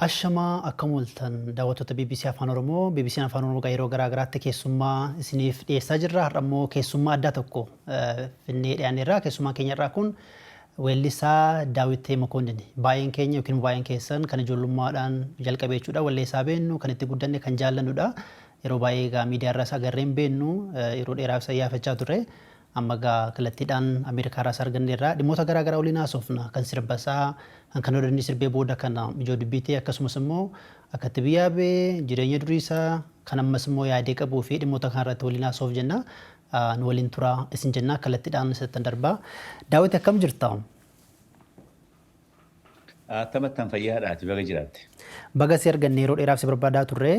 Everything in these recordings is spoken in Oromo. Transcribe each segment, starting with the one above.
Ashamaa, akkam ooltan daawwattoota BBC Afaan Oromoo? BBC Afaan Oromoo yeroo garaa garaatti keessummaa isiniif dhiyeessaa jirra. Har'a immoo keessummaa addaa tokko finnee dhiyaanneerra. Keessummaan keenya irraa kun weellisaa Daawit Mokonnin. Baay'een keenya yookiin baay'een keessan kan ijoollummaadhaan jalqabee jechuudha. Walleessaa beennu, kan itti guddanne, kan jaallannudha. Yeroo baay'ee egaa miidiyaa irraas agarreen beennu, yeroo dheeraaf isa iyyaafachaa turre. Amma egaa kallattiidhaan Ameerikaa irraas arganneerra. Dhimmoota garaa garaa waliin haasofna. Kan sirbasaa, kan inni sirbee booda kana ijoo dubbii ta'e, akkasumas immoo akka itti biyyaa ba'e, jireenya duriisaa, kan ammas immoo yaadee qabuu fi dhimmoota kana irratti waliin haasa'uuf jenna. Nu waliin turaa isin jenna, kallattiidhaan isatti darbaa. Daawit, akkam jirta? Akkamittan fayyaadhaati, baga jiraatte. Baga si arganne, yeroo dheeraaf si barbaadaa turre.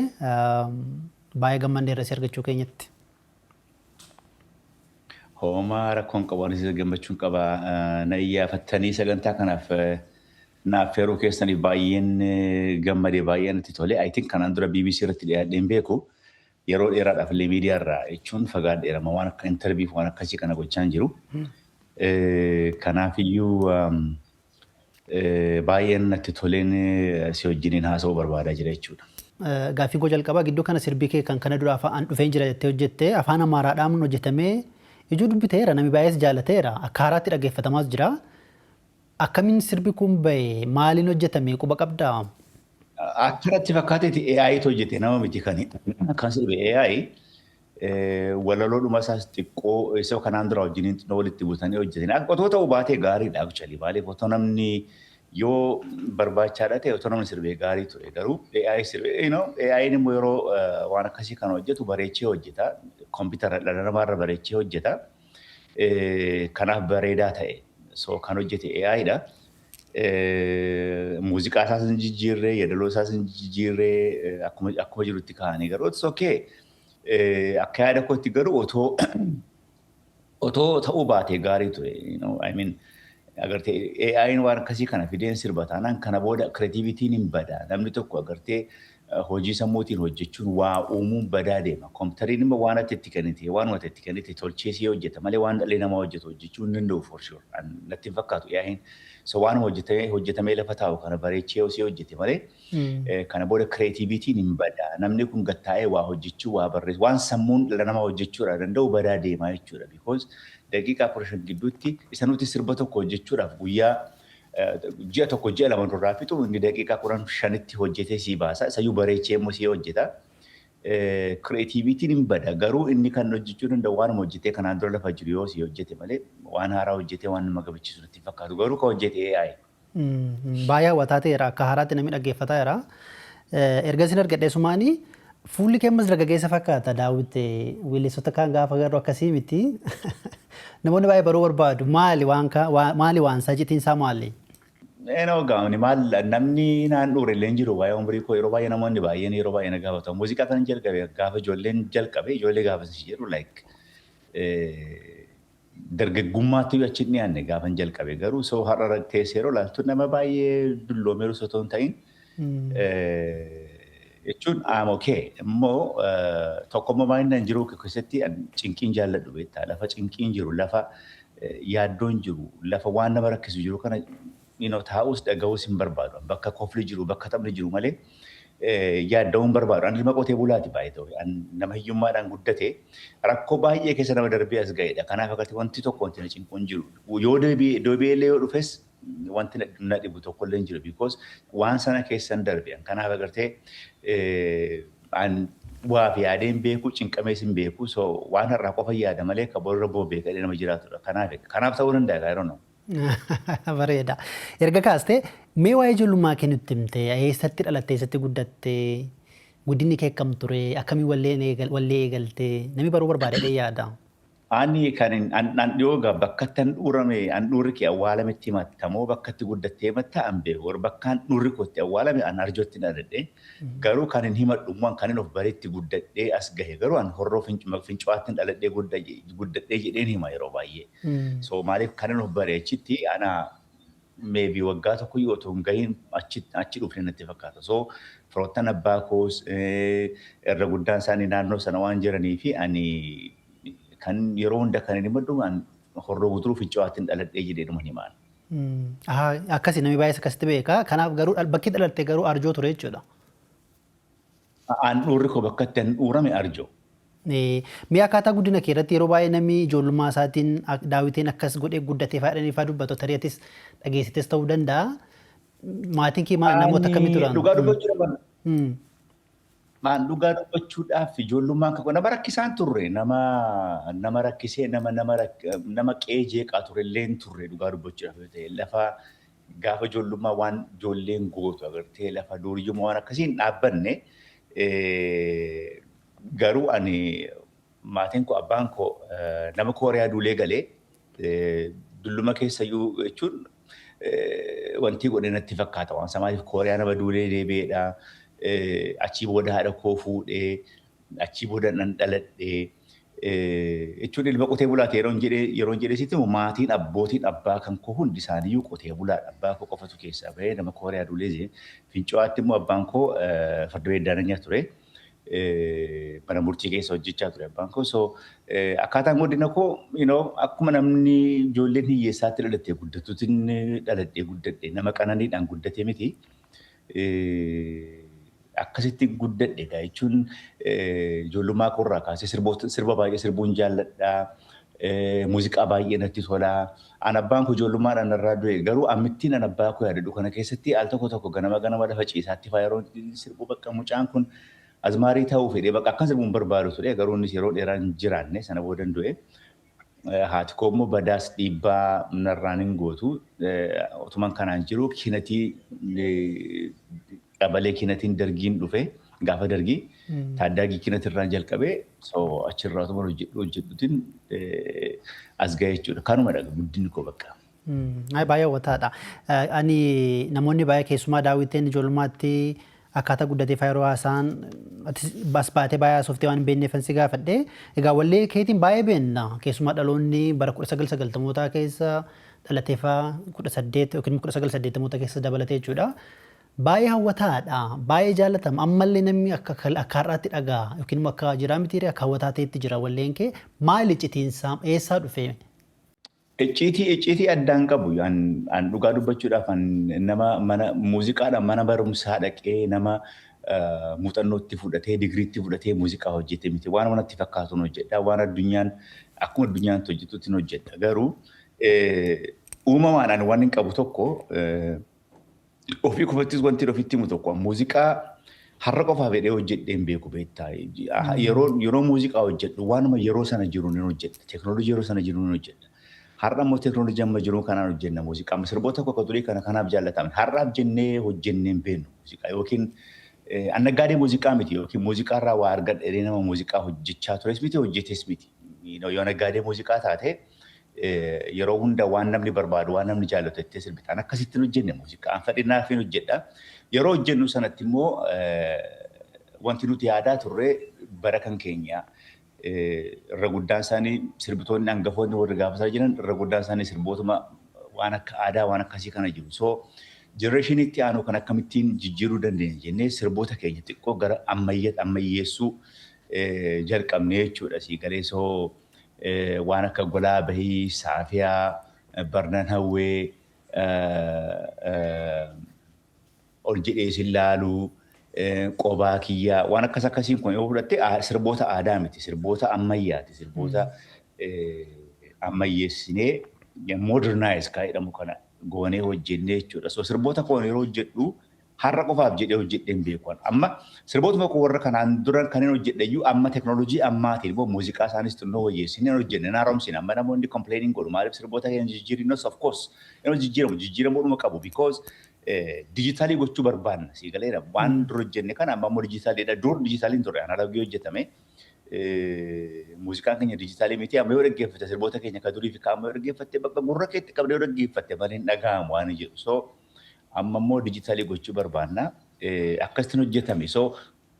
Baay'ee gammanneerra si argachuu keenyatti. Homaa rakkoon qabu, anis gammachuun qaba. Na iyyaafattanii sagantaa kanaaf naaf feeruu keessaniif baay'een gammadee, baay'een natti tole. I think kanaan dura BBC irratti dhiyaadhee hin beeku. Yeroo dheeraadhaaf illee miidiyaa irraa jechuun fagaadheera. Waan akka interview waan akkasii kana gochaa hin jiru. Kanaafiyyuu baay'een natti toleen si wajjiniin haasa'uu barbaadaa jira jechuudha. Gaaffii koo jalqabaa, gidduu kana sirbii kee kan kana dura afaan dhufeen jira jettee hojjette afaan Amaaraadhaan hojjetamee ijoo dubbiteera, namni baay'ees jaalateera, akka haaraatti dhaggeeffatamaas jira. Akkamiin sirbi kun bahe, maaliin hojjetame, quba qabdaa? Akkanatti fakkaateeti AItu hojjete, nama miti kan sirbe AI. Walaloodhuma isaas xiqqoo isa kanaan dura wajjiniin xinnoo walitti butanii hojjetanii. Akka otoo ta'uu baatee gaariidha actually. Maaliif, otoo namni yoo barbaachaadha ta'e, otoo namni sirbee gaarii ture. Garuu AI sirbee, AI'n immoo yeroo waan akkasii kana hojjetu bareechee hojjeta. Kompiitara dhala namaarra bareechee hojjeta. Kanaaf bareedaa ta'e. So kan hojjete AIdha. Muuziqaa isaas hin jijjiirree, yeedaloo isaas hin jijjiirree, akkuma jirutti kaa'anii, garuu it's okay. Akka yaada kootti garuu otoo ta'uu baatee gaarii ture. I mean, agartee, AI'n waan akkasii kana fideen sirba taanaan kana booda creativityn hin bada. Namni tokko, agartee, hojii sammuutiin hojjechuun waa uumuun badaa deema. Kompiitariin immoo waan ati itti kennite, waan ati itti kennite tolchee si hojjeta malee waan dhalli namaa hojjetu hojjechuu hin danda'u for sure. Natti hin fakkaatu AI'n. So waan hojjetamee lafa taa'u kana bareechee si hojjete malee kana booda creativityn hin bada. Namni kun gattaa'ee waa hojjechuu, waa barreessu, waan sammuun dhala namaa hojjechuudha danda'u badaa deemaa jechuudha. Because daqiiqaa 15 gidduutti isa nuti sirba tokko hojjechuudhaaf guyyaa, ji'a tokko, ji'a 2 nurraa fixu, inni daqiiqaa 15tti hojjetee sii baasa. Isayyuu bareechee immoo sii hojjeta. Creativityn hin bada. Garuu inni kan hojjechuu danda'u waanuma hojjetee kanaan dura lafa jiru yoo sii hojjete malee waan haaraa hojjetee waan nama gammachiisu natti hin fakkaatu. Garuu kan hojjete AI. Baay'ee hawwataa ta'eera. Akka haaraatti namni dhaggeeffataa jira. Erga isin argadhee sumaanii fuulli kee ammas dargaggeessa fakkaata, Daawit. Weellistoota kaan gaafa agarru akkasii miti. Namoonni baay'ee baruu barbaadu. Maali waan maali, waan isaa, iccitiin isaa maali? Eenoo gaafni maal, namni naan dhuure illee hin jiru waa'ee umrii koo. Yeroo baay'ee namoonni baay'een yeroo baay'ee na gaafatu. Muuziqaa kan jalqabe gaafa ijoolleen jalqabe, ijoollee gaafa si jedhu like dargaggummaatti achi hin dhiyaanne gaafan jalqabe. Garuu so har'a teessee yeroo ilaaltu nama baay'ee dulloomeeru osoo hin ta'in jechuun I'm okay. Immoo tokkommoo baay'inaan jiru keessatti cinqiin jaalladhu, beektaa, lafa cinqiin jiru, lafa yaaddoon jiru, lafa waan nama rakkisu jiru kana taa'us dhaga'uus hin barbaadu. Bakka kofli jiru, bakka taphni jiru malee yaadda'uu hin barbaadu. Ani ilma qotee bulaati baay'ee ta'u. Nama hiyyummaadhaan guddate, rakkoo baay'ee keessa nama darbee as ga'edha. Kanaaf akkatti wanti tokko wanti na cinqu hin jiru. Yoo deebi'ee yoo dhufes wanti na dhibu tokko illee hin jiru. Because waan sana keessan darbe. Kanaaf, agartee, waa fi yaadee hin beeku, cinqamees hin beeku. So waan har'aa qofa yaada malee ka borra boo beekadhee nama jiraatudha. Kanaaf ta'uu danda'a, I don't know. Bareeda. Erga kaastee, mee waa'ee ijoollummaa kee nutti himte, eessatti dhalatte, eessatti guddatte, guddinni kee akkam ture, akkamiin wallee eegalte, namni baruu barbaade yaada. Ani kan an dhiyoo gaa bakka itti handhuurame, handhuurri kee awwaalametti himattamoo bakka itti guddattee himatta an beeku. Bakka handhuurri koo itti awwaalame an Arjootti dhaladhe. Garuu kan hin himadhu immoo kan hin of bareetti guddadhee as gahe garuu an Horroo Fincuwaatti dhaladhee guddadhee jedheen hima yeroo baay'ee. So maaliif, kan hin of bare achitti, ana maybe waggaa tokko yoo otoo hin gahiin achi dhufne natti fakkaata. So firoottan abbaa koos irra guddaan isaanii naannoo sana waan jiranii fi ani kan yeroo hunda kan hin himadhu an Horroo Guduruu Fincuwaatti dhaladhee jedhee dhuma himaan. Akkasi namni baay'ees akkasitti beeka. Kanaaf garuu bakki dhalatte garuu Arjoo ture jechuudha. Handhuurri koo bakka itti handhuurame Arjoo. Mi'a akkaataa guddina kee irratti yeroo baay'ee namni ijoollummaa isaatiin Daawitiin akkas godhee guddatee fa'aa fa'aa dubbatu, tarii atis dhageessites ta'uu danda'a. Maatiin kee namoota akkamii turan? Dhugaa dubbachuudhaaf, maan dhugaa dubbachuudhaaf, ijoollummaan kan nama rakkisaan turre, nama rakkisee nama qe'ee jeeqaa ture illee hin turre. Dhugaa dubbachuudhaaf yoo ta'e, lafa gaafa ijoollummaa waan ijoolleen gootu agartee, lafa duuriyyummaa waan akkasii hin dhaabbanne. Garuu ani maatiin koo, abbaan koo nama Kooriyaa duulee galee dulluma keessayyuu jechuun wanti godhe natti fakkaata. Waan samaatiif Kooriyaa nama duulee deebi'eedha. Achii booda haadha koo fuudhee, achii booda nan dhaladhee jechuun ilma qotee bulaati. Yeroon jedhee sitti maatiin abbootiin abbaa kan koo hundi isaaniiyyuu qotee bulaadha. Abbaa koo qofatu keessaa bahee nama Kooriyaa duulee jee. Fincaa'aatti immoo abbaan koo farda beeddaananya ture. Mana murtii keessa hojjechaa ture abbaan koo. So akkaataan guddina koo akkuma namni ijoolleen hiyyeessaatti dhalattee guddatuutiin dhaladhee guddadhe, nama qananiidhaan guddate miti. Akkasitti guddadhe egaa jechuun ijoollummaa koorraa kaasee sirba baay'ee sirbuun jaalladha. Muuziqaa baay'ee natti tola. An abbaan koo ijoollummaadhaan narraa du'e, garuu ammittiin an abbaa koo yaadadhu kana keessatti al tokko tokko ganama ganama lafa ciisaatti faa yeroo sirbu, bakka mucaan kun azmaarii ta'uu fedhee bakka akkan sirbuun barbaadu ture. Garuu innis yeroo dheeraa hin jiraanne, sana booda hin du'e. Haati koo immoo badaas dhiibbaa narraan hin gootu. Otuman kanaan jiru kinatii qabalee kinatiin dargiin dhufe, gaafa dargii taaddaagii kinatirraan jalqabee, so achirraa otuman hojjedhu hojjedhutin as ga'e jechuudha. Kanumadha guddinni koo bakka. Baay'ee hawwataadha. Ani namoonni baay'ee keessumaa Daawiteen ijoollummaatti akkaataa guddatee fa'aa yeroo haasa'an, as baatee baay'ee haasoftee waan hin beekneef si gaafadhe. Egaa wallee keetiin baay'ee beenna. Keessumaa dhaloonni bara 1990mootaa keessa dhalatee fa'aa, 18 yookiin 1980moota keessa dabalatee jechuudha. Baay'ee hawwataadha. Baay'ee jaallatama. Ammallee namni akka har'aatti dhagaa yookiin immoo akka jiraa mitiiree akka hawwataa ta'etti jira walleen kee. Maali iccitiinsaa? Eessaa dhufe? Icciitii addaan qabu. An dhugaa dubbachuudhaaf nama mana muuziqaadhaan mana barumsaa dhaqee, nama muuxannootti fudhatee, digiriitti fudhatee muuziqaa hojjete miti. Waan natti fakkaatuun hojjedha. Waan addunyaan akkuma addunyaan hojjetutti hojjedha. Garuu uumamaan ani waan hin qabu tokko, ofii qofattis wanti ofitti himu tokko, muuziqaa har'a qofaaf jedhee hojjedhee hin beeku beektaa. Yeroo muuziqaa hojjedhu waanuma yeroo sana jiru ni hojjedha. Teekinooloojii yeroo sana jiru ni hojjedha. Har'a immoo teekinooloojii amma jiru kanaan hojjenna muuziqaa. Sirboota tokko durii kana kanaaf jaallataman. Har'aaf jennee hojjennee hin beeknu muuziqaa, yookiin annaggaadee muuziqaa miti, yookiin muuziqaa irraa waa argadhee nama muuziqaa hojjechaa tures miti, hojjetes miti. Yoo naggaadee muuziqaa taate, yeroo hunda waan namni barbaadu, waan namni jaallatu jettee sirbitaan. Akkasitti hojjenne muuziqaa. An fedhinaaf hin hojjedha. Yeroo hojjennu sanatti immoo wanti nuti yaadaa turre, bara kan keenya irra guddaan isaanii sirbitoonni hangafoonni warri gaafa jiran irra guddaan isaanii sirbootuma waan akka aadaa waan akkasii kana jiru. So generation itti aanu kan akkamittiin jijjiiruu dandeenya jennee sirboota keenya xiqqoo gara ammayyeessuu jalqabnee jechuudha. Sii galee? So waan akka golaa bahii, saafiyaa, barnan hawwee, ol jedhee sin laaluu, qobaa kiyyaa, waan akkas akkasiin kun yoo fudhatte sirboota aadaa miti, sirboota ammayyaati, sirboota ammayyeessinee modernize kan jedhamu kana goonee hojjennee jechuudha. So sirboota koon yeroo hojjedhu har'a qofaaf jedhee hojjedhee hin beeku. Amma sirbootuma koo warra kanaan dura kan hin hojjedhe iyyuu amma teknoolojii ammaatiin immoo muuziqaa isaanis xinnoo wayyeessinee hojjenne, haaromsine. Amma namoonni complaining godhu, maaliif sirboota keenya jijjiirinnos? Of course yeroo jijjiiramu jijjiiramuudhuma qabu, because dijitaalii gochuu barbaanna, sii galeera? Waan dur hojjenne kana amma immoo dijitaaliidha. Dur dijitaaliin ture, analoogii hojjetame. Muuziqaan keenya dijitaalii miti. Amma yoo dhaggeeffatte, sirboota keenya ka durii fi ka amma yoo dhaggeeffatte, bakka gurra keetti qabdee yoo dhaggeeffatte malee hin dhaga'amu waan jedhu. So amma immoo dijitaalii gochuu barbaanna. Akkasitti hojjetame. So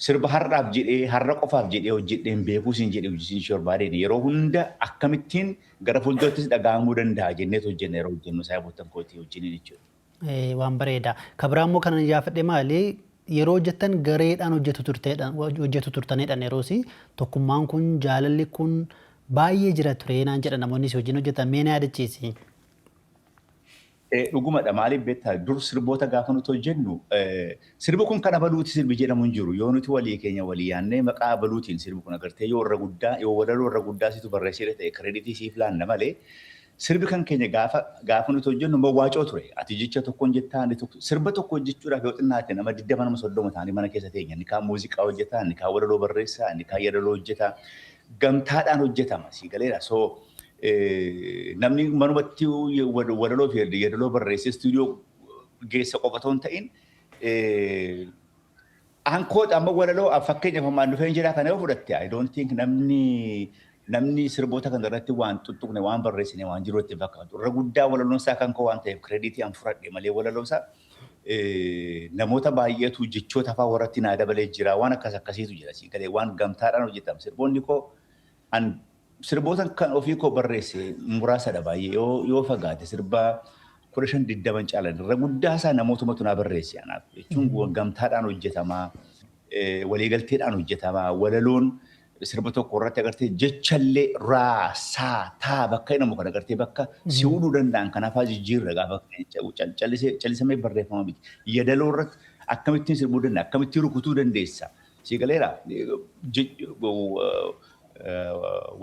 sirba har'aaf jedhee, har'a qofaaf jedhee hojjedhee hin beekuu siin jedhee hojii siin barbaadeen, yeroo hunda akkamittiin gara fuuldurattis dhaga'amuu danda'a jenneet hojjenna yeroo hojjennu saayiboottan kootii hojjennee jechuudha. Waan bareeda. Ka biraa immoo kanan ijaafadhe maali? Yeroo hojjettan gareedhaan hojjetu turtanidha yeroosi. Tokkummaan kun, jaalalli kun baay'ee jira ture naan jedha namoonni si wajjin hojjetan. Mee na yaadachiisi. Dhugumadha. Maaliif beektaa? Dur sirboota gaafa nuti hojjennu, sirbi kun kan abaluuti sirbi jedhamu hin jiru. Yoo nuti walii keenya walii yaannee maqaa abaluutiin sirbi kun agartee yoo irra guddaa, yoo walaloo irra guddaa situ barreessee ta'e, credit siif laanna malee, sirbi kan keenya gaafa nuti hojjennu mawwaacoo ture. Ati jecha tokkoon jettaa, inni tokko sirba tokko hojjechuudhaaf yoo xinnaate nama 20, nama 30 ta'anii mana keessa teenya. Inni kaan muuziqaa hojjetaa, inni kaan walaloo barreessaa, inni kaan yaadaloo hojjetaa. Gamtaadhaan hojjetama, sii galeera. So namni manumatti walaloo fi yaadaloo barreessee istuudiyoo geessa qofa otoo hin ta'in, ankoo amma walaloo fakkeenyaaf ammaan dhufeen jira kana yoo fudhatte, I don't think namni sirboota kana irratti waan tuttuqne, waan barreessine waan jiru itti fakkaatu. Irra guddaa walaloon isaa kan koo waan ta'eef credit an fudhadhe malee, walaloo isaa namoota baay'eetu jechoota afaan warratti naa dabalee jira. Waan akkas akkasiitu jira, sii galee? Waan gamtaadhaan hojjetama. Sirboonni koo, an sirboota kan ofii koo barreesse muraasadha baay'ee, yoo fagaate sirba 15, 20 caalan. Irra guddaa isaa namootumatu naa barreesse. Anaaf jechuun gamtaadhaan hojjetamaa, waliigalteedhaan hojjetamaa. Walaloon sirba tokko irratti agartee jechallee raa, saa, taa bakka jedhamu kan agartee bakka si hudhuu danda'an kanaafaa jijjiirra. Gaafa callisamee barreeffama miti. Yadaloo irratti akkamittiin sirbuu danda'a, akkamittiin rukutuu dandeessa. Si galeera?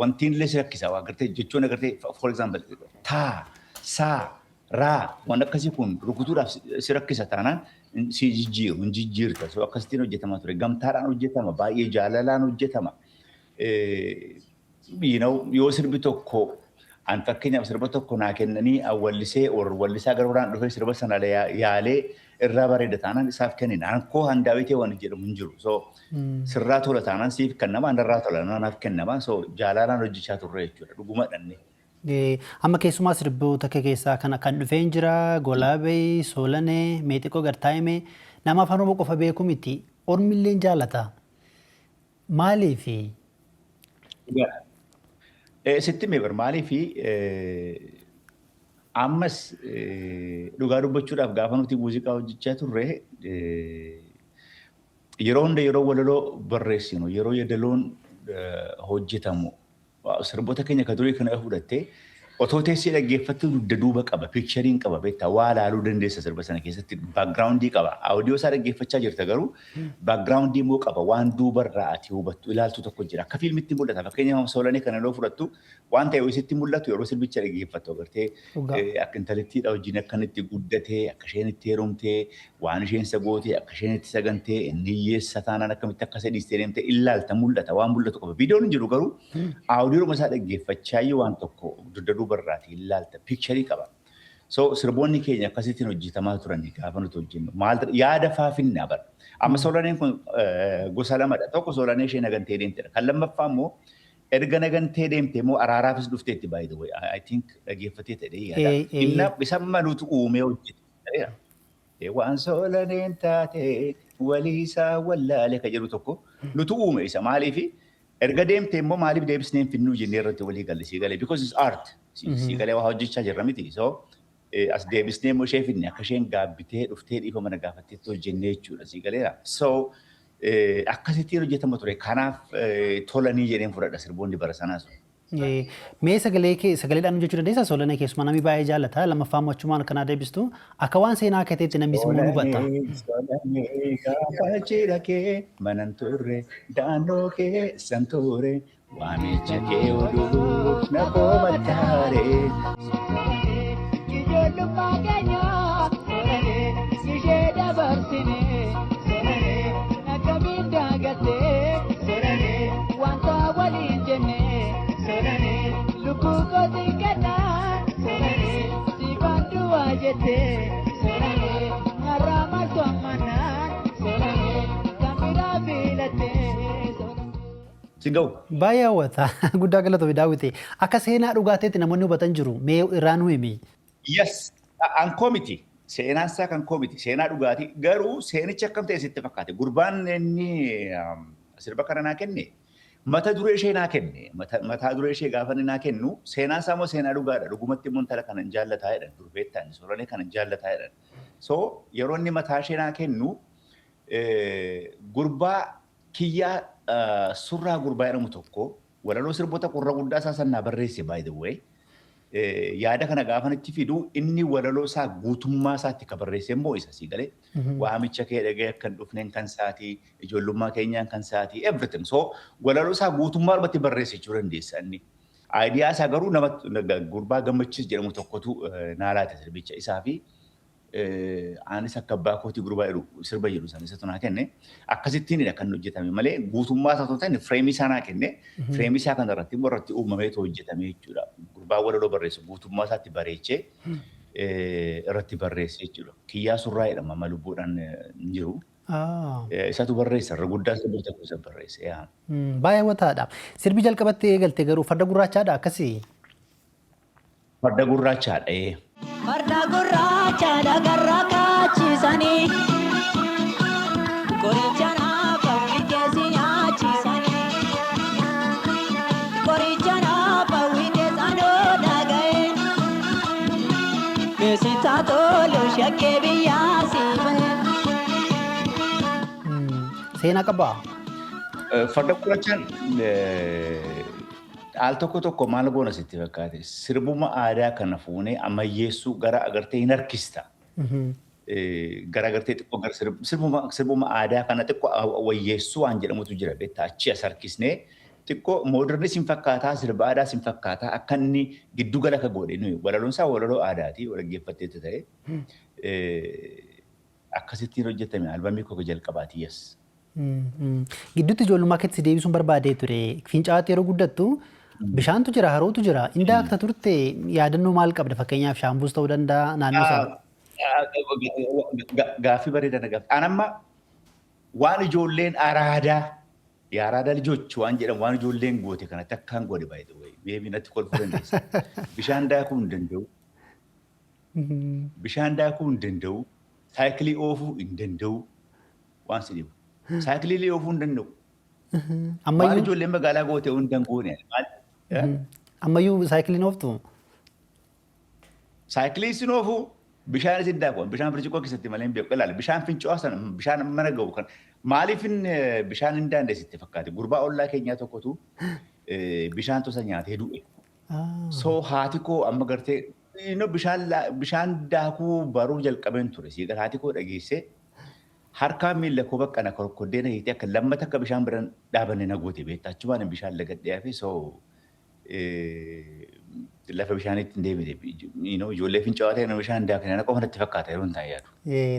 Wantiin illee si rakkisa agartee jechoon agartee, for example, taa, saa, raa waan akkasii kun rukutuudhaaf si rakkisa taanaan si jijjiiru hin jijjiirta. So akkasittiin hojjetamaa ture. Gamtaadhaan hojjetama, baay'ee jaalalaan hojjetama. Yoo sirbi tokko, an fakkeenyaaf sirba tokko naa kennanii wallisee or wallisaa gara biraan dhufee sirba sana yaalee irraa bareeda taanaan isaaf kennina. An koo handaawitee waan jedhamu hin jiru. So sirraa tola taanaan siif kennama, anarraa tola naaf kennama. So jaalalaan hojjechaa turre jechuudha. Dhuguma dhanne. Amma keessumaa sirboota kee keessaa kana kan dhufeen jira, Golaabee, Soolanee, Meexiqoo Gartaayimee, nama Afaan Oromoo qofa beeku miti. Ormillee jaalata. Maaliifi? Sitti himee bar. Maaliifi? Ammas dhugaa dubbachuudhaaf, gaafa nuti muuziqaa hojjechaa turre, yeroo hunda yeroo walaloo barreessinu, yeroo yadaloon hojjetamu, sirboota keenya ka durii kana fudhattee otoo teessee dhaggeeffattu dugda duuba qaba, pictureiin qaba, beektaa? Waa laaluu dandeessa sirba sana keessatti, background qaba. Audio isaa dhaggeeffachaa jirta, garuu background immoo qaba. Waan duubarraa ati hubattu, ilaaltu tokko jira, akka fiilmitti mul'ata. Fakkeenyaaf Soolanee kana yeroo fudhattu, waan ta'e isitti mul'atu yeroo sirbicha dhaggeeffattu agartee akka intalittiidha wajjin akka inni itti guddatee, akka isheen itti heerumtee, waan isheen isa gootee, akka isheen itti sagantee, inni hiyyeessa taanaan akkamitti akka isa dhiistee deemtee ilaalta, mul'ata, waan mul'atu qaba. Viidiyoon hin jiru, garuu audioma isaa dhaggeeffachaa waan tokko dugda duubarraati ilaalta, picture qaba. So sirboonni keenya akkasittiin hojjetamaa turan gaafa nuti hojjennu. Maal yaada faafinnaa bara. Amma Soolaneen kun gosa lamadha. Tokko Soolanee ishee nagantee deemtedha. Kan lammaffaa immoo erga nagantee deemte immoo araaraafis dhufteetti, by the way. I think dhaggeeffatee ta'ee yaada. Inna isa maluutu uumee hojjete. Waan Soolaneen taate waliisaa wallaale ka jedhu tokko nutu uume isa. Maaliifi? Erga deemte immoo maaliif deebisnee hin finnuu jennee irratti walii galle, sii galee? Because it's art, sii galee? Waa hojjechaa jirra miti. So as deebisnee immoo ishee finne, akka isheen gaabbitee dhuftee dhiifama mana gaafatteetti hojjennee jechuudha, sii galeera? So akkasittiin hojjetama ture. Kanaaf tolanii jedheen fudhadha sirboonni bara sanaa sun. Mee sagalee kee sagaleedhaan hojjechuu dandeessaa? Soolanee keessumaa namni baay'ee jaallata. Lammaffaa immoo achumaan kanaa deebistu akka waan seenaa akka ta'etti namni simuu hubata. Soolanee, gaafa cidha kee manan turre, daannoo kee san ture, waamicha kee oduuf na koomattaare. Ijoollummaa keenya ishee dabarsine, akkamiin dagattee wanta waliin jenne? Lubbuu kootii kennaa siifaan du'aa jettee, har'a maaltu ammanaan kan biraa filattee? Si ga'u. Baay'ee hawwata. Guddaa galatoomi, Daawwite. Akka seenaa dhugaateetti namoonni hubatan jiru. Mee irraa nu himi. Yes, an koo miti. Seenaan isaa kan koo miti. Seenaa dhugaatii. Garuu seenichi akkam ta'e sitti fakkaate? Gurbaan inni sirba kana naa kenne, mata duree ishee naa kenne. Mataa duree ishee gaafa inni naa kennu, seenaan isaa immoo seenaa dhugaadha. Dhugumatti immoo intala kana hin jaallataa jedhan. Durbeettaan Soolanee kana hin jaallataa jedhan. So yeroo inni mataa ishee naa kennu, gurbaa kiyyaa surraa gurbaa jedhamu tokko walaloo sirboota qorra guddaa isaa san naa barreesse, by the way. Yaada kana gaafa natti fidu, inni walaloo isaa guutummaa isaatti ka barreesse immoo isa sii galee, waamicha kee dhagee akka hin dhufneen kan isaatii, ijoollummaa keenyaan kan isaatii, everything. So walaloo isaa guutummaa irratti barreesse jechuu dandeessa inni. Idea isaa garuu nama gurbaa Gammachiis jedhamu tokkotu naa laate sirbicha isaa fi anis akka abbaa kootii gurbaa jedhu sirba jedhu sana isatu naa kenne. Akkasittiinidha kan hojjetame malee guutummaa isaa otoo hin ta'in frame isaa naa kenne. Frame isaa kana irratti immoo irratti uumameetu hojjetame jechuudha. Gurbaa walaloo barreessu guutummaa isaatti bareechee irratti barreesse jechuudha. Kiyyaa Surraa jedhama, amma lubbuudhaan hin jiru. Isatu barreessa, irra guddaa sirba tokko isa barreesse. Baay'ee hawwataadha. Sirbi jalqabatti eegalte garuu Farda Gurraachaadha akkasii? Farda Gurraachaadha. Farda gurraachaadha garra kaachisanii, qoricha naafa keessi nyaachisanii, qoricha naafa keessanoo dhaga'e, meesita tolu shakkee biyyaa si bahe. Seenaa qabaa? Farda Gurraachaan al tokko tokko maal goona sitti fakkaate, sirbuma aadaa kana fuunee ammayyeessuu gara agartee hin harkista. Gara agartee xiqqoo gara sirbuma aadaa kana xiqqoo wayyeessuu waan jedhamutu jira, beektaa, achi as harkisnee xiqqoo modernis hin fakkaataa, sirba aadaas hin fakkaataa, akka inni giddu gala akka godhe. Nuyi walaloon isaa walaloo aadaati dhaggeeffatteetti ta'e akkasittiin hojjetame albamii koo jalqabaati, yes. Gidduutti ijoollummaa keetti deebisuun barbaadee ture. Fincaa'aatti yeroo guddattu bishaantu jira, harootu jira. Indaakta turte, yaadannoo maal qabda? Fakkeenyaaf shaambuus ta'uu danda'a naannoo sana. Gaaffii bareedaa na gaaffii. An amma waan ijoolleen araadaa የአራዳ ልጆች waan jedhamu, waan ijoolleen goote kanatti akkaan godhe, by the way. Maybe natti kolfuu dandeessa. Bishaan daakuu hin danda'u. Bishaan daakuu hin danda'u. Saayikilii oofuu hin danda'u. Waan si dhibu. Saayikilii oofuu hin danda'u. Waan Ammayyuu ijoolleen magaalaa goote hunda hin goone. Ammayyuu saayikiliin ooftu? Saayikilii sin oofuu, bishaan isin daaku, bishaan birciqoo keessatti malee hin beeku. Ilaali, bishaan fincaa'aa sana, bishaan mana ga'u kan maaliif hin bishaan hin daandeessitti fakkaate, gurbaa ollaa keenyaa tokkotu bishaan tosa nyaatee du'e. So haati koo amma gartee bishaan daakuu baruu jalqabeen ture. Siiqal haati koo dhageessee harkaan miila koo baqqana korkoddeena hiitee akka lammata akka bishaan biraan dhaabanne na goote, beektaa, achumaan bishaan lagadhee hafe. So lafa bishaaniitti hin deebine. Ijoollee fincaa'aa ta'e bishaan daakne na qofa natti fakkaata yeroo hin taa'e yaadu.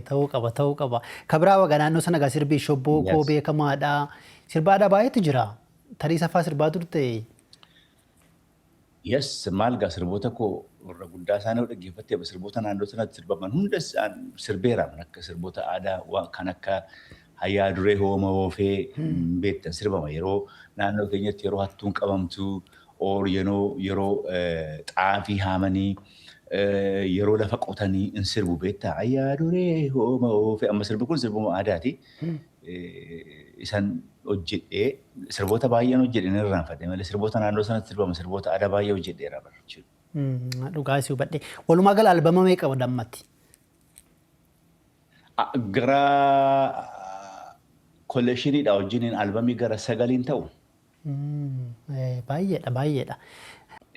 Ta'uu qaba, ta'uu qaba. Kabiraa wagaa naannoo sana gaa sirbi shobboo koo beekamaadha. Sirba aadaa baay'eetu jira. Tarii safaa sirbaa turte. Yes, maal gaa, sirboota koo irra guddaa isaanii dhaggeeffattee, sirboota naannoo sanatti sirbaman hunda sirbeera, akka sirboota aadaa kan akka hayyaa duree hooma oofee beektan sirbama yeroo naannoo keenyatti, yeroo hattuun qabamtu or yeroo xaafii haamanii, yeroo lafa qotanii in sirbu, beektaa, hayyaa duree hooma oofee. Amma sirbi kun sirbuma aadaati. Isan hojjedhee sirboota baay'een hojjedheen irraanfadhe malee sirboota naannoo sanatti sirbama, sirboota aadaa baay'ee hojjedheera bara. Dhugaa isii hubadhe. Walumaa gala albama meeqa qaba ammatti? Gara collectioniidha wajjiniin albamii gara sagaliin ta'u. Baay'eedha, baay'eedha.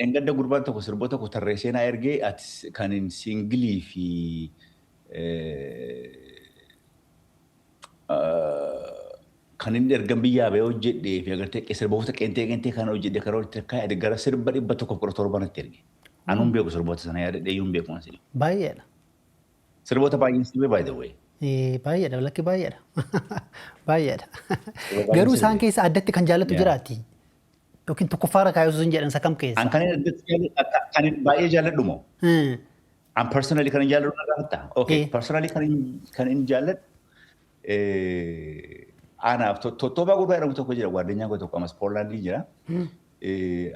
Engadda gurbaan tokko sirboota tokko tarreessee naa ergee, ati kan single fi kan inni ergan biyyaa bahee hojjedhee fi agartee sirboota qeentee qeentee kan hojjedhe karaa walitti kaa'e gara sirba 117 natti erge. Anuun beeku sirboota sana yaadadhee iyyuu hin beeku asii. Baay'eedha. Sirboota baay'een sirbee, by the way. Baay'eedha, lakki baay'eedha. Baay'eedha. Garuu isaan keessa addatti kan jaallattu jiraati? Yookiin tokkoffaarra kaayuu sun jedhan isa kam keessa? An kan inni addatti jaalladhu, kan inni baay'ee jaalladhu moo? An personally kan inni jaalladhu na gaafatta? Okay, personally kan inni jaalladhu anaaf Tottoobaa gurbaa jedhamu tokko jira, guardinyaan koo tokko ammas Poolaandii jira.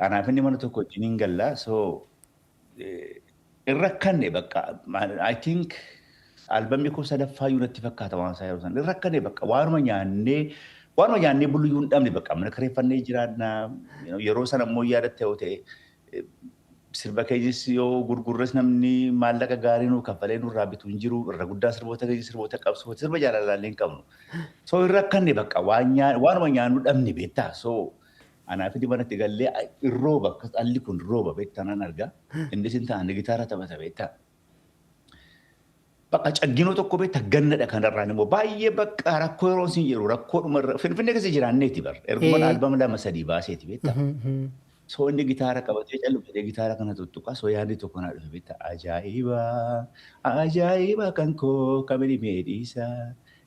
Anaaf inni mana tokko wajjin hin galla, so irra rakkanne bakka, I think albamni koo sadaffaa iyyuu natti fakkaata waan isaa yeroo sana irra rakkanne bakka, waanuma nyaannee buluyyuu hin dhabne, bakka mana kireeffannee jiraanna. Yeroo sana immoo yaadatte yoo ta'e, sirba keenyas yoo gurgurres namni maallaqa gaarii nuu kaffalee nurraa bitu hin jiru. Irra guddaa sirboota keenya sirboota qabsoo, sirba jaalalaallee hin qabnu. So irra rakkanne bakka, waanuma nyaannu dhabne, beektaa. So Anaaf inni manatti gallee rooba, akkas alli kun rooba beektaa, nan argaa. Innis hin taane gitaara taphata beektaa. Bakka cagginoo tokko beektaa, gannadha kanarraan immoo baay'ee bakka rakkoo yeroo isin jedhu rakkoodhuma irra Finfinnee keessa jiraanneeti bar. Erguma albama lama sadii baaseeti beektaa. So inni gitaara qabatee callu jedhee gitaara kana tuttuqa. So yaadni tokko naa dhufe beektaa. Ajaa'iba! Ajaa'iba kan koo kamini meedhiisa.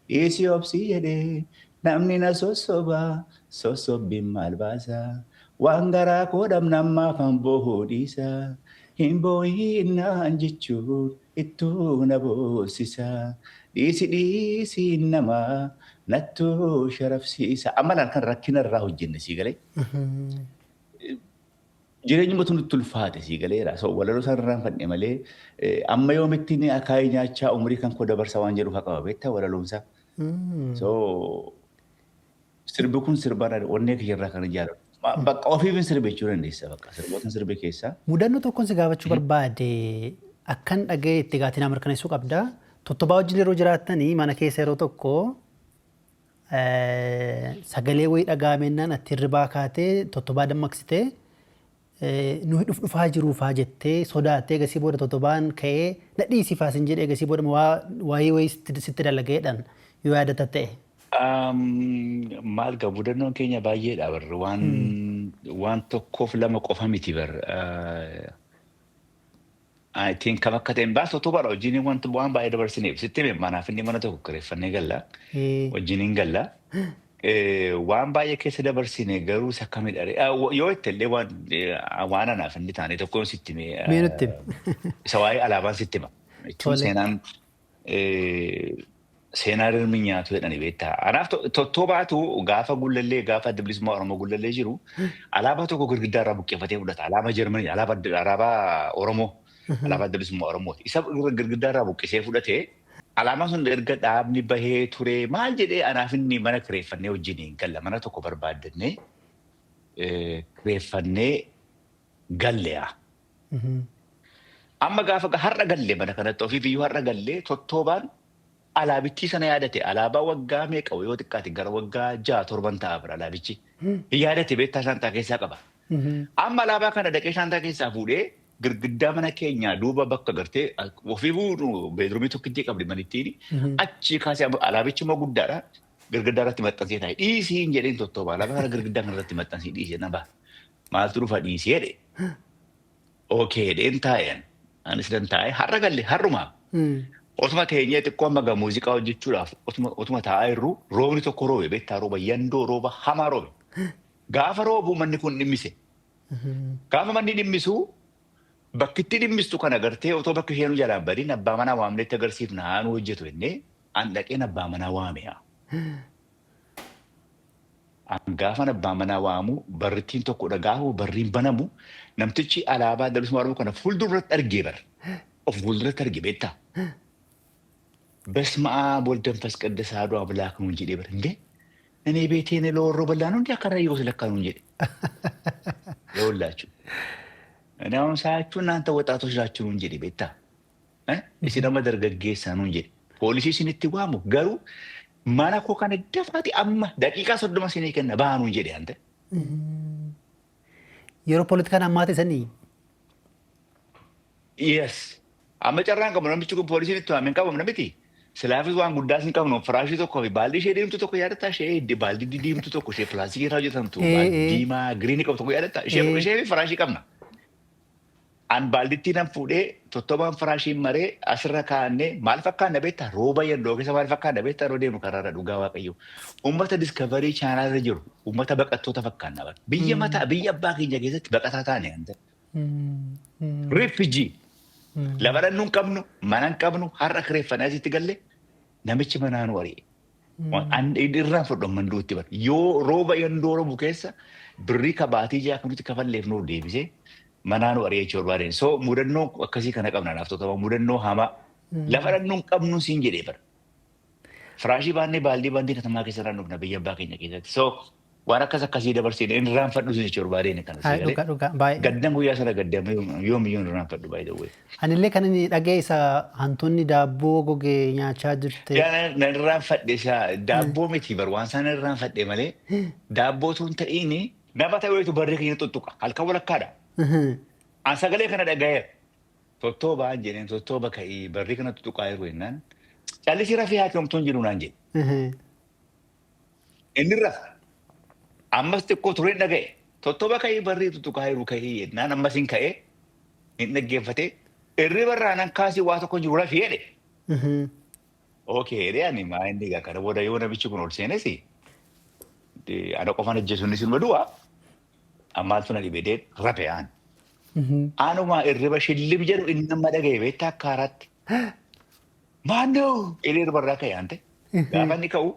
Dhiisii obsii jedhee namni na sossoba, sossobbiin maal baasa. Waan garaa koo dhabnammaaf han boohuu dhiisa. Hin boo'innaan jechuun ittuu na boossisa. Dhiisi dhiisi namaa nattuu sharafsiisa. Amma laal kan rakkina irraa hojjenne, sii galee. Jireenyumatu nutti ulfaate, sii galeera. So walaloo isaan irraan fadhe malee amma yoomitti inni akaayii nyaachaa umurii kan koo dabarsa waan jedhu qaba beektaa walaloonsaa. So sirbi kun sirba onnee kiyya irraa kan jaalladhu. Bakka ofiif sirbe jechuu dandeessa, bakka sirboota sirbe keessaa. Mudannoo tokkoon si gaafachuu barbaade, akkan dhaga'e itti gaatii naa mirkaneessuu qabda. Tottobaa wajjin yeroo jiraattanii mana keessa yeroo tokko sagalee wayii dhaga'amennaan ati hirribaa kaatee tottobaa dammaqsitee, nuyi dhufaa jiruufaa jettee sodaattee, gasii booda tottobaan ka'ee na dhiisifaa sin jedhee, gasii booda waayee wayii sitti dalagayeedhaan yoo yaadata ta'e. Maal gaa, mudannoon keenya baay'eedha bar, waan tokkoof lama qofa miti bar. I think kam akka ta'e hin baasu, totobaadha wajjin wanti waan baay'ee dabarsineef sitti hime. Manaaf inni mana tokko kireeffannee galla, wajjin hin galla. Waan baay'ee keessa dabarsine, garuu isa akkamidha yoo itti illee waan anaaf inni taane tokko sitti hime. Mee nutti himi. Isa waa'ee alaabaan sitti hima. Jechuun seenaan seenaa rirmi nyaatu jedhani beektaa. Anaaf tottobaatu gaafa Gullallee, gaafa Adda Bilisummaa Oromoo Gullallee jiru, alaabaa tokko girgiddaa irraa buqqeeffatee fudhata. Alaabaa Jarmanii, alaabaa Oromoo, alaabaa Adda Bilisummaa Oromooti. Isa girgiddaa irraa buqqisee fudhatee, alaabaan sun erga dhaabni bahee ture maal jedhee, anaaf inni mana kireeffannee wajjin hin galla. Mana tokko barbaaddannee kireeffannee galle'a. Amma gaafa har'a galle mana kanatti ofiif iyyuu har'a gallee, tottoobaan alaabittii sana yaadate. Alaabaa waggaa meeqa, yoo xiqqaate gara waggaa 6 7n ta'a bira alaabichi. Hin yaadate beektaa, shaantaa keessaa qaba. Amma alaabaa kana dhaqee shaantaa keessaa fuudhee girgiddaa mana keenyaa duuba bakka gartee ofiifuu bedroomii tokkittii qabdi manittiin, achi kaasee alaabichi immoo guddaadha. Girgiddaa irratti maxxansee taa'e. Dhiisii hin jedheen tottoobaa. Alaabaa kana girgiddaa kana irratti maxxansee dhiisee na ba'a. Maaltu dhufa, dhiisee jedhe. Okay jedheen taa'een. Anis nan taa'e, har'a galle har'uma. Otuma teenyee xiqqoo amma gaa muuziqaa hojjechuudhaaf otuma taa'aa jirru, roobni tokko roobe beektaa, rooba yandoo, rooba hamaa roobe. Gaafa roobu manni kun dhimmise. Gaafa manni dhimmisu, bakkitti dhimmistu kana gartee otoo bakki isheen jalaan badiin abbaa manaa waamnetti agarsiifna, haa nu hojjetu jennee, an dhaqeen abbaa manaa waame. An gaafan abbaa manaa waamu, barrittiin tokko dhagaahu barriin banamu, namtichi alaabaa Adda Bilisummaa Oromoo kana fuulduratti argee bar. Of fuulduratti arge beektaa. በስመ አብ ወልድ መንፈስ ቅዱስ አሐዱ አምላክ ነው jedhee bar. እንዴ እኔ ቤቴን ለወሮ በላ ነው እንዲህ አከራየሁት ለካ ነው jedhe። ይኸውላችሁ እኔ አሁን ሳያችሁ እናንተ ወጣቶች ናችሁ ነው jedhe beektaa። Isin amma dargaggeessaa nuun jedhe. Poolisii isinitti waamu, garuu mana koo kana dafaati amma daqiiqaa 30 isinii kenna, bahaa nuun jedhe ante. Yeroo poolitikaan ammaate sanii. Yes. Amma carraan qabu namichi kun poolisiin itti waamee hin qabamne miti. Silaafis waan guddaas hin qabnu, firaashii tokkoo fi baaldii ishee diimtuu tokko yaadataa, ishee baaldii diimtuu tokko ishee pilaastikii irraa hojjetamtu, baaldii diimaa greenii qabdu tokko yaadataa, ishee fi firaashii qabna. An baaldittii nan fuudhee, tottobaan firaashiin maree asirra kaa'annee, maal fakkaanna beektaa, rooba yandoo keessa maal fakkaanna beektaa, yeroo deemu karaarra, dhugaa Waaqayyo. Uummata Discovery Channel irra jiru, uummata baqattoota fakkaanna bara. Biyya mataa, biyya abbaa keenya keessatti baqataa taane ante. Refugee. Lafa dhannuu hin qabnu, mana hin qabnu, har'a kireeffannee asitti galle, namichi manaa nu ari'e. Irraan fudhu manduutti bara. Yoo rooba yandoo roobu keessa birrii kabaatii 6 kan nuti kafalleef nuuf deebisee manaa nu ari'e jechuu barbaadeen. So mudannoo akkasii kana qabna naaf tottama, mudannoo hamaa. Lafa dhannuu hin qabnu siin jedhee bara. Firaashii baannee baaldii baandii katamaa keessa irraan dhufna biyya abbaa keenya keessatti. So waan akkas akkasii dabarsine hin irraanfadhu jechuu barbaadeen kana sii galee. Dhugaa dhugaa baay'ee. Gaddan guyyaa sana gaddame yoomiyyuu hin irraanfadhu, by the way. Anillee kan inni dhaga'e isa hantuunni daabboo goge nyaachaa jirte. Nan irraanfadhe, isa daabboo miti bar, waan isaan irraanfadhe malee daabboo tun ta'iini. Nama ta'eetu barree keenya tuttuqa. Halkan walakkaadha. An sagalee kana dhaga'eera. "Tottoobaan," jedheen, "tottooba ka'ii, barrii kana tuttuqaa jiru," jennaan. "Callisii rafii, haati homtuun jiru," naan jedhe. Inni rafa. Ammas xiqqoo tureen dhaga'e. "Tottooba ka'ii, barrii tuttuqaa jiru, ka'ii," jennaan ammas hin ka'ee hin dhaggeeffate. Irriba irraa nan kaasii, "Waa tokko jiru, rafii," jedhe. Okay, jedhee ani maa inni egaa kana booda yoo namichi kun ol seenes ana qofaan ajjeesu, inni sinuma du'a. Ammaatu na dhibee rafe aan. Anuma irriba shillib jedhu inni nama dhaga'e beektaa akka haaraatti. "Maannoo," jedhee irriba irraa ka'e aante. Gaafa inni ka'u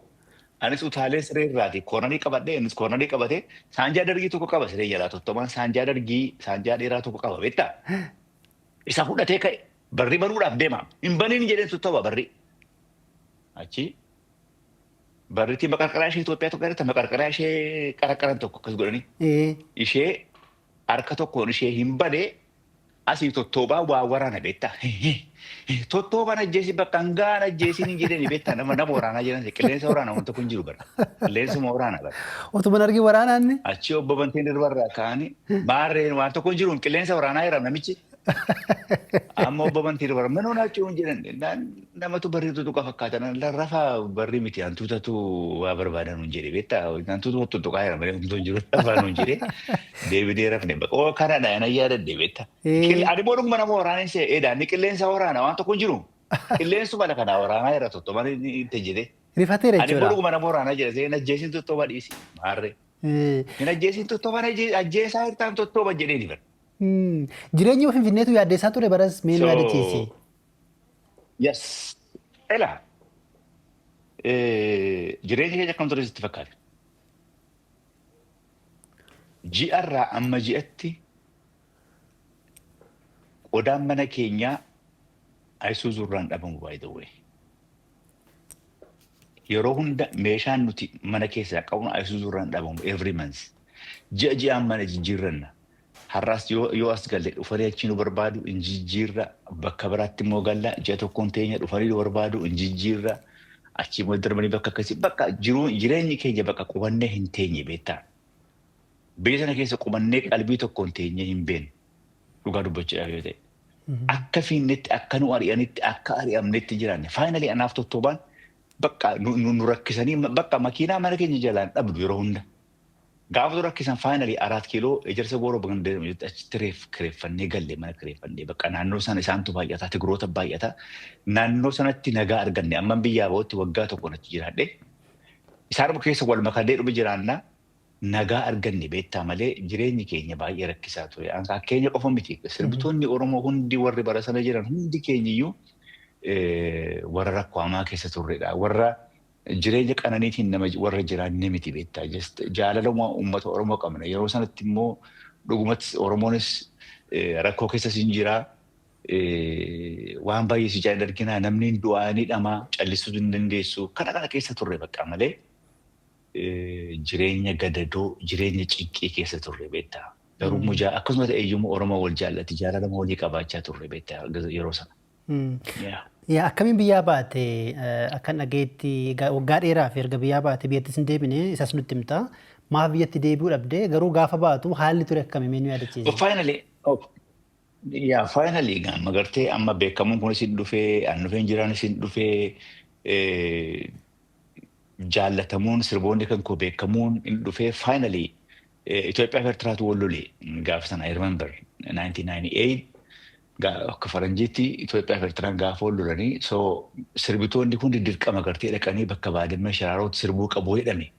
anis utaalee siree irraati cornerii qabadhee, innis cornerii qabatee, saanjaa dargii tokko qaba siree jalaa, tottomaan saanjaa dargii saanjaa dheeraa tokko qaba beektaa. Isa fudhatee ka'e, barri banuudhaaf deema. "Hin baniin," jedheen, "tottoma barri." Achi barriitti maqarqaraa ishee Itoophiyaa tokko irratti maqarqaraa ishee qaraqaran tokko akkas godhanii ishee harka tokkoon ishee hin banee, asii tottoobaa waa waraana beektaa. "Tottoobaan ajjeesi, bakka hangaan ajjeesiin," hin jedhani beektaa, nama waraanaa jiran, qilleensa waraana wanta kun jiru bara. Qilleensuma waraana bara. Otuma argi waraanaan. Achi obbo Bantiin irbarraa ka'anii maarreen waan tokko hin jiru, qilleensa waraanaa jira namichi. Amma obbo Bantiin irbarra mana naachuu hin jedhan, namatu barriitu tuqa fakkaatan, rafa barrii miti, hantuutatu waa barbaadan hin jedhe beektaa, hantuutu tuttuqaa jira malee homtuu hin jiru, rafaa hin jedhe, deebinee rafne. Oo, kanadha ana yaadadhe beektaa. Ani immoo dhuguma nama waraana hin se'e, inni qilleensa waraana waan tokko hin jiru. Qilleensuma kana waraanaa jira tottoban itti jedhe. Rifateera Ani immoo jechuudha. dhuguma nama waraanaa jira, hin ajjeesin tottoba, dhiisi. Maarree. Hin ajjeesin tottoban, ajjeesaa hirtaan tottoba jedhee ni bara. Jireenya Finfinneetu yaaddeessaa ture baras, mee nu yaadachiisi. Yes. Ela. Jireenya keenya akkam ture sitti fakkaate? Ji'arraa amma ji'atti qodaan mana keenyaa Isuzu irraan dhabamu, by the way. Yeroo hunda meeshaan nuti mana keessaa qabnu Isuzu irraan dhabamu every month. Ji'a ji'aan mana jijjiirranna. Har'as yoo as galle dhufanii achi nu barbaadu, hin jijjiirra, bakka biraatti immoo galla, ji'a tokkoon teenya, dhufanii nu barbaadu, hin jijjiirra, achi immoo darbanii bakka akkasii, bakka jiruu jireenyi keenya bakka qubannee hin teenye beektaa. Biyya sana keessa qubannee qalbii tokkoon teenye hin beeknu, dhugaa dubbachuudhaaf yoo ta'e. Akka fiinnetti, akka nu ari'anitti, akka ari'amnetti jiraanne. Finally anaaf tottoobaan bakka nu rakkisanii, bakka makiinaa mana keenya jalaan dhabdu yeroo hunda. Gaafa nu rakkisan finally Araat Kiiloo Ejersa Gooroo bakka jedhamu achitti reef kireeffannee galle, mana kireeffannee, bakka naannoo sana isaantu baay'ata, Tigiroota baay'ata. Naannoo sanatti nagaa arganne. Amma biyyaa bahutti waggaa tokko natti jiraadhe. Isaanuma keessa wal makadee dhume jiraannaa, nagaa arganne beektaa, malee jireenyi keenya baay'ee rakkisaa ture. Keenya qofa miti. Sirbitoonni Oromoo hundi, warri bara sana jiran hundi keenyiyyuu warra rakkoo hamaa keessa turredha. Warra jireenya qananiitiin nama warra jiraanne miti beektaa. Jaalaluma uummata Oromoo qabna. Yeroo sanatti immoo dhugumatti Oromoonis rakkoo keessas hin jiraa. Waan baay'ee si jaalladha arginaa, namni du'aa ni dhamaa, callisuu hin dandeessu. Kana kana keessa turre bakka malee jireenya gadadoo, jireenya cinqii keessa turre beektaa. Garuu mujaa akkasuma ta'e iyyuu Oromoo wal jaallatti, jaalalama walii qabaachaa turre beektaa yeroo sana. Yaa, akkamiin biyyaa baate? Akkan dhageetti waggaa dheeraaf erga biyyaa baate biyyattis hin deebine, isas nutti himta. Maaf biyyatti deebi'uu dhabde? Garuu gaafa baatu haalli ture akkami, mee nu yaadachiisi? Finally, yaa, finally amma gartee amma beekamuun kunis hin dhufee, an dhufeen jiraanis hin dhufee, jaallatamuun sirboonni kan koo beekamuun hin dhufee, finally Itoophiyaa fi Eertiraatu wal lole gaafa sana, I remember 1998 akka faranjiitti Itoophiyaa fi Eertiraan gaafa wal lolanii, so sirbitoonni hundi dirqama gartee dhaqanii bakka Baadimmee Sharaarootti sirbuu qabu jedhame.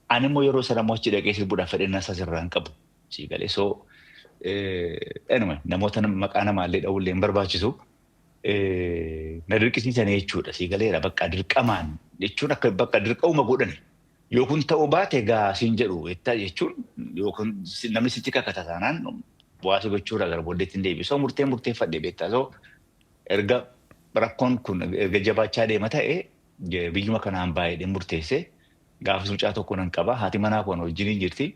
Ani immoo yeroo sana immoo achi dhaqee sirbuudhaaf fedhannaa isaa sirraa hin qabu. Sii galee? So anyway, namoota maqaa namaallee dha'uullee hin barbaachisu. Na dirqisiisanii jechuudha. Sii galeera, bakka dirqamaan jechuun akka bakka dirqamuma godhani. Yoo kun ta'uu baate egaa siin jedhu jechuun, yookiin namni sitti kakata taanaan bu'aa si gochuudha gara booddeetti hin deebisu. So murtee murteeffadhe beektaa. So erga rakkoon kun erga jabaachaa deema ta'e biyyuma kanaan baay'ee murteesse, gaafa mucaa tokko nan qaba, haati manaa kun wajjin jirti.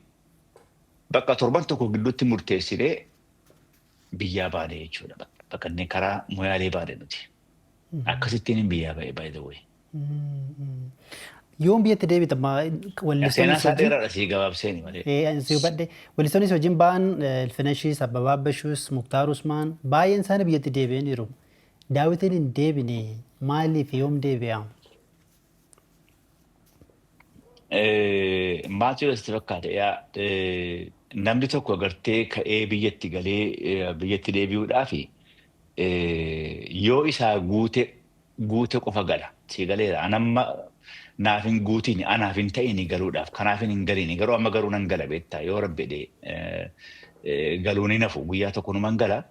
Bakka torban tokko gidduutti murteessinee biyyaa baane jechuudha. Bakka inni karaa Moyaalee baane nuti. Akkasittiin hin biyyaa ba'e, by the way. Yoom biyyatti deebita? Seenaa isaa dheeraadha, sii gabaabseeni malee. Si hubadhe. Weellistoonni wajjin ba'an, Ilfinashis, Abbabaa Abbashuus, Muktaar Usmaan, baay'een isaanii biyyatti deebi'aniiru. Daawitiin hin deebine. Maaliif? Yoom deebi'a? Maaltu sitti fakkaate? Yaa, namni tokko agartee ka'ee biyyatti galee biyyatti deebi'uudhaafi yoo isaa guute guute qofa gala. Si galeera. Anamma naaf hin guutiin, anaaf hin ta'in galuudhaaf, kanaaf hin galiin. Garuu amma garuu nan gala, beektaa, yoo Rabbi jedhee galuun hin hafu, guyyaa tokko numan gala.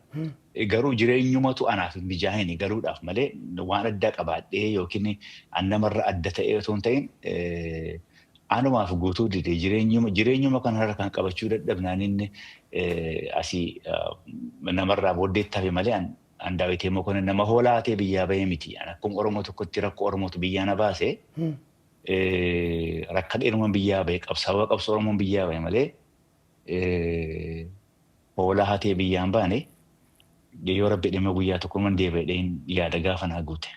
Garuu jireenyumatu anaaf hin mijaa'in galuudhaaf malee, waan addaa qabaadhee yookiin an namarra adda ta'ee otoo hin ta'in, anumaaf guutuu dide. Jireenyuma kanarra kan qabachuu dadhabnaan inni asii namarraa booddeetti hafe malee, an Daawitee Mokonnin nama hoolaa ta'e biyyaa bahee miti. An akkuma Oromoo tokkotti rakkoo Oromootu biyyaa na baase. Rakkadheeruma biyyaa bahe, sababa qabsoo Oromoon biyyaa bahe malee hoolaa hatee biyyaan baane. Yoo Rabbi dhimma, guyyaa tokko man deebi'ee yaada gaafa naa guute.